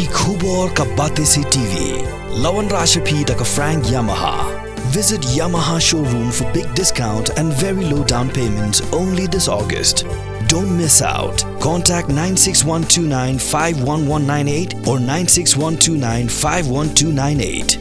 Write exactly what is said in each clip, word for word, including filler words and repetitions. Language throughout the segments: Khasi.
Khubor ka Batesi T V. La wanrah sha phi da ka Frank Yamaha. Visit Yamaha showroom for big discount and very low down payments only this August. Don't miss out. Contact nine six one two nine five one one nine eight or nine six one two nine five one two nine eight.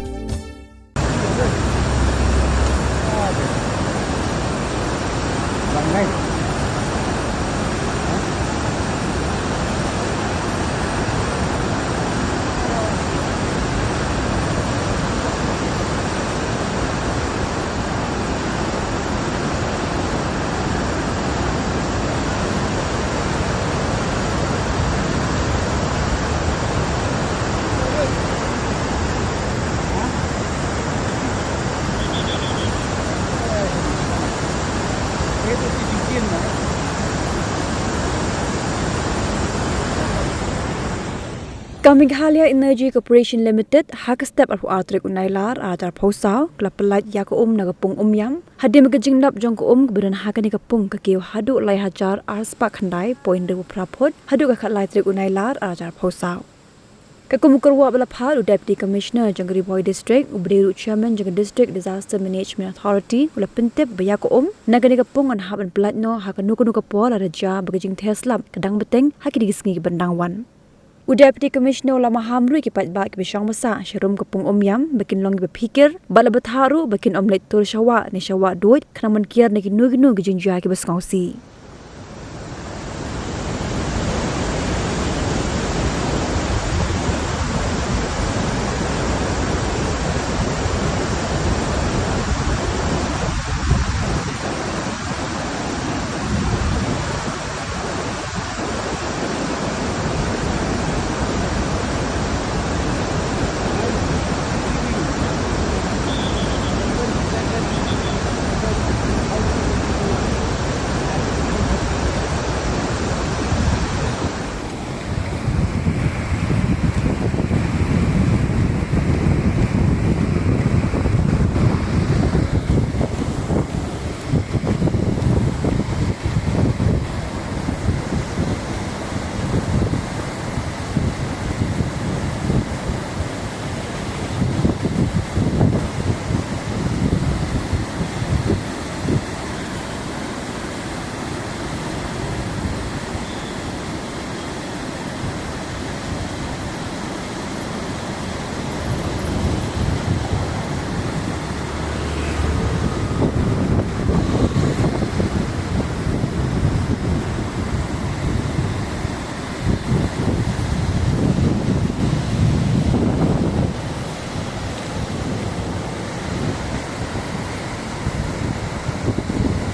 Ka Meghalaya Energy Corporation Limited, ha ka step arphew ar tarik u Nailar, arhajar arphew saw, ka la pyllait ïa ka um na ka pung Umiam. Hadien ba ka jinglap jong ka um kaba don ha kane ka pung ka kiew haduh lai hajar ar spah khyndai point hynriew phra phut, haduh ka khatlai tarik u Nailar, arhajar arphew saw. Ka kum u kyrwoh ba la phah u Deputy Commissioner jong ka Ri Bhoi District, uba dei ruh Chairman jong ka District Disaster Management Authority, u la pyntip ba ïa ka um na kane ka pung yn hap ban pyllait noh ha kano kano ka por lada jia ba ka jingther slap ka dang bteng ha kine ki sngi kiban dang wan. U Deputy Commissioner u la maham ruh ïa ki paidbah kiba shong ba sah sharum ka pung Umiam ba kin long kiba phikir bad la bthah ruh ba kin ym leit tur sha wah ne sha wah duid khnang ban kiar na kino kino ki jingjia kiba sngewsih.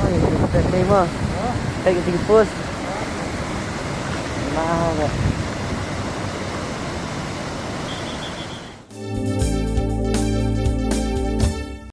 Ai, that name, ah. Take the thing first. Nah,